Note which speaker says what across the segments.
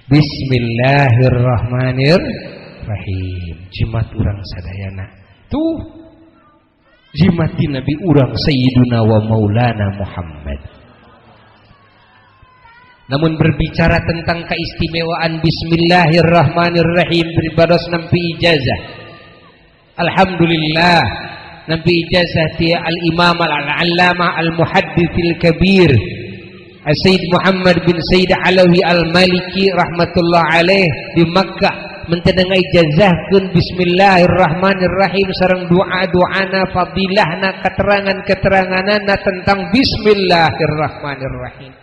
Speaker 1: Bismillahirrahmanirrahim. Jimat urang sadayana. Tuh jimat ti Nabi urang Sayyiduna wa Maulana Muhammad. Namun berbicara tentang keistimewaan Bismillahirrahmanirrahim beribados nampi ijazah. Alhamdulillah nampi ijazah ti Al-Imam Al-Allamah Al-Muhadditsil Kabir Sayyid Muhammad bin Sayyid Alawi Al-Maliki rahmatullah alaih di Makkah mentenang ijazahkeun Bismillahirrahmanirrahim sareng doa-doana fadilahna keterangan-keteranganana tentang Bismillahirrahmanirrahim.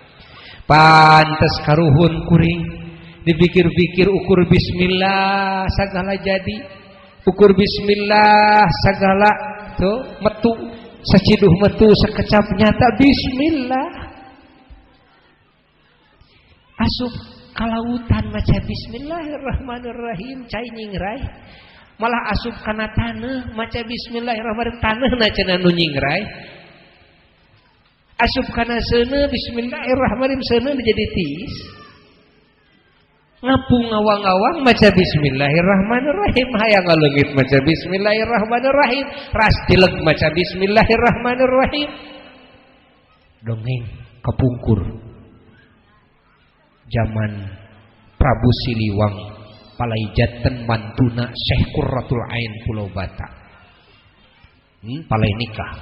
Speaker 1: Pantes karuhun kuring dipikir-pikir ukur bismillah sagala jadi, ukur bismillah sagala tuh metu saciduh metu sakecap nyata bismillah. Asup kalautan maca bismillahirrahmanirrahim cai nyingrai, malah asup kana taneuh maca bismillahirrahmanirrahim taneuhna cenah nu nyingrai. Asup kana seuneu bismillahirrahmanirrahim seuneu jadi tiis. Ngapung ngawang-ngawang maca bismillahirrahmanirrahim, hayang ngaleungit maca bismillahirrahmanirrahim, ras dileg maca bismillahirrahmanirrahim. Dongeng kapungkur zaman Prabu Siliwang palaijaten mantuna Syekh Qurratul Ain Pulau Batak. Palai nikah.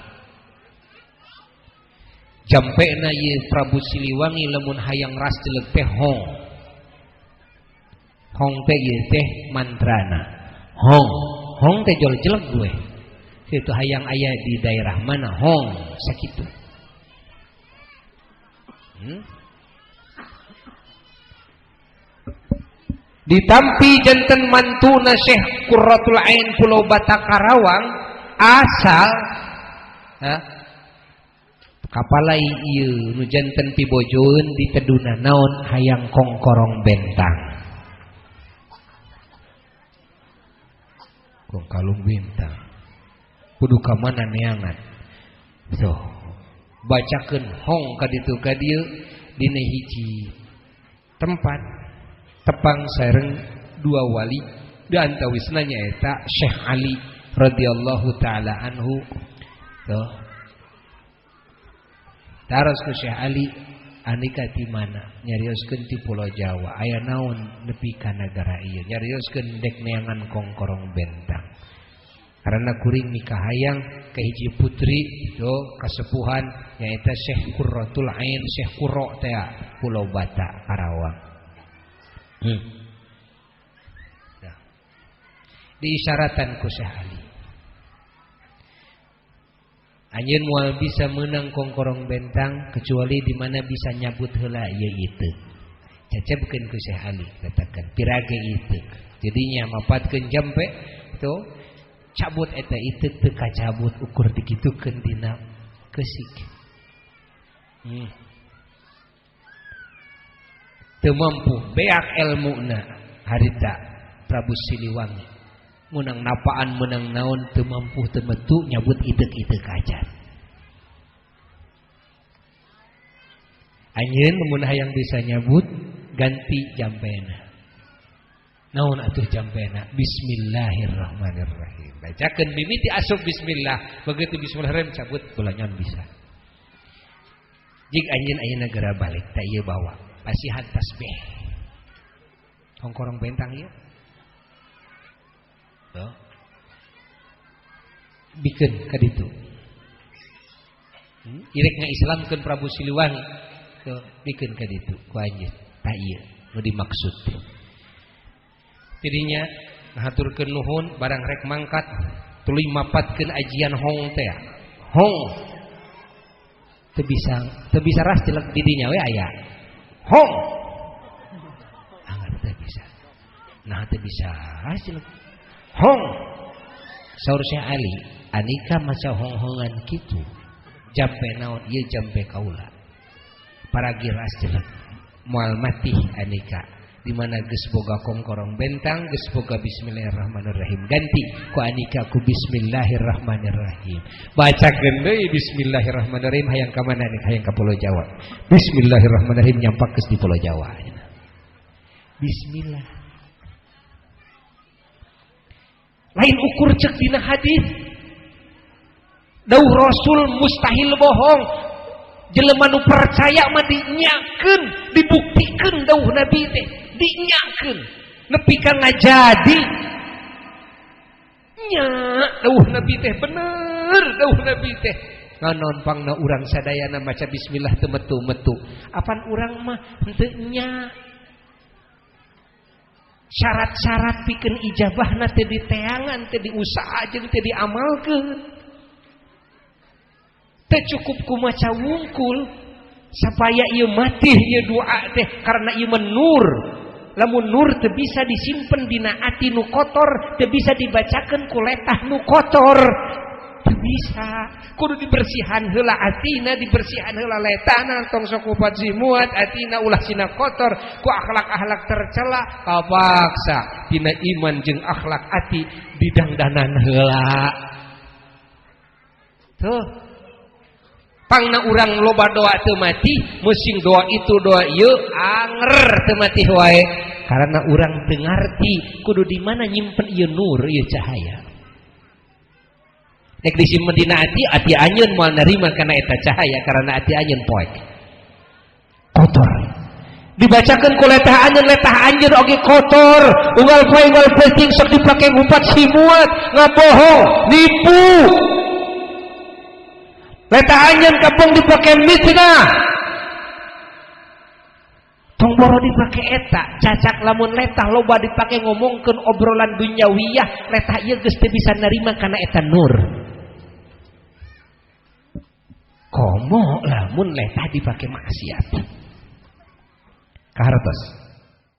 Speaker 1: Jampena ieu Prabu Siliwangi lamun hayang ras jelek teh hong. Hong teh ieu teh mantrana. Hong, hong teh jol jelek gue. Kitu hayang aya di daerah mana hong sakitu. Ditampi janten mantuna Syekh Qurratul Ain Pulau Batak Karawang asal kapalai ieu nu janten pibojoeun diteduna naon hayang kongkorong bentang. Kong kalung bintang. Kudu ka mana neangan. So, bacakeun hong ka ditu ka dieu dina hiji tempat tepang sareng dua wali di antawisna nyaeta Syekh Ali radhiyallahu taala anhu. Tuh. Taros ku Syekh Ali anika ti mana? Nyarioskeun ti Pulau Jawa. Aya naon nepi ka nagara ieu? Nyarioskeun dek neangan kongkorong bentang. Karena kuring mikahayang ka hiji putri tuh kasepuhan nyaeta Syekh Qurratul Ain, Syekh Qurra teh Pulau Batak Karawang. Nah. Diisyaratan ku Syekh Ali. Anjeun moal bisa menang kongkorong bentang kecuali di mana bisa nyabut heula ieu itu. Cecebkeun ku Syekh Ali katakan pirage itu. Jadinya mapatkeun jampe tuh cabut eta itu teu kacabut ukur dikitukeun dina keusik. Teu mampu beak elmuna harita Prabu Siliwangi. Menang napaan menang naon teu mampu teu metu nyabut iteuk-iteuk acan. Anjeun mun hayang bisa nyabut ganti jampena. Naon atuh jampena? Bismillahirrahmanirrahim. Bacakeun mimiti asup bismillah, begitu bismillahirrahmanirrahim cabut kulanyon bisa. Jig anjeun ayeuna geura balik tah ieu bawa. Pasihan tasbih. Kongkorong bentang ieu. Tuh. Bikeun ka ditu. Irek ngaislamkeun Prabu Siliwangi. Tuh, bikeun ka ditu ku anjeun. Tah ieu nu dimaksud teh. Tidinya ngahaturkeun nuhun barang rek mangkat tuluy mapatkeun ajian hong teh. Hong. Teu bisa ras jelek di dinya we aya. Hong. Anggar teu bisa. Nah teu bisa ras jelek. Hong. Saur Syekh Ali, anika maca hong-hongan kitu. Jampe naon ieu jampe kaula. Paragi ras jelek. Moal mati anika. Di mana geus boga kongkorong bentang, geus boga bismillahirrahmanirrahim. Ganti ku anika ku bismillahirrahmanirrahim. Bacakeun deui bismillahirrahmanirrahim hayang ka mana nih? Hayang ka Pulau Jawa. Bismillahirrahmanirrahim nyampak geus di Pulau Jawa. Bismillah. Lain ukur cek dina hadis. Dawuh Rasul mustahil bohong. Jelema nu percaya mah dinyakeun, dibuktikeun dawuh Nabi teh, dinyakeun. Nepi ka ngajadi. Nya dawuh Nabi teh bener, dawuh Nabi teh. Nganon pangna urang sadayana maca bismillah teu metu-metu. Apan urang mah henteu nya. Syarat-syarat pikeun ijabahna teu diteangan, teu diusaha jeung teu diamalkeun. Teu cukup ku maca wungkul supaya ieu matih ieu doa teh karena ieu nur. Lamun nur teu bisa disimpen dina ati nu kotor, teu bisa dibacakeun ku letah nu kotor. Teu bisa, kudu dibersihan heula atina, dibersihan heula letahna, tong sok kupat simuat atina ulah sina kotor ku akhlak-akhlak tercela, kapaksa dina iman jeung akhlak ati didangdanan heula. Tuh. Pangna urang loba doa teu mati, musing doa itu doa ieu anger teu mati wae karena urang teu ngarti kudu di mana nyimpen ieu nur ieu cahaya. Nek disimpen dina ati, ati anjeun moal narima kana eta cahaya karena ati anjeun poek. Kotor. Dibacakeun ku letah anjeun oge kotor. Unggal poe unggal peuting sok dipake ngumpat simuat, ngabohong, nipu. Letah anjeun kapung dipake mitnah. Tong boro dipake eta, cacak lamun letah loba dipake ngomongkeun obrolan dunyawiyah, letah ieu geus teu bisa narima kana eta nur. Komo lamun letah dipake maksiat. Kahartos.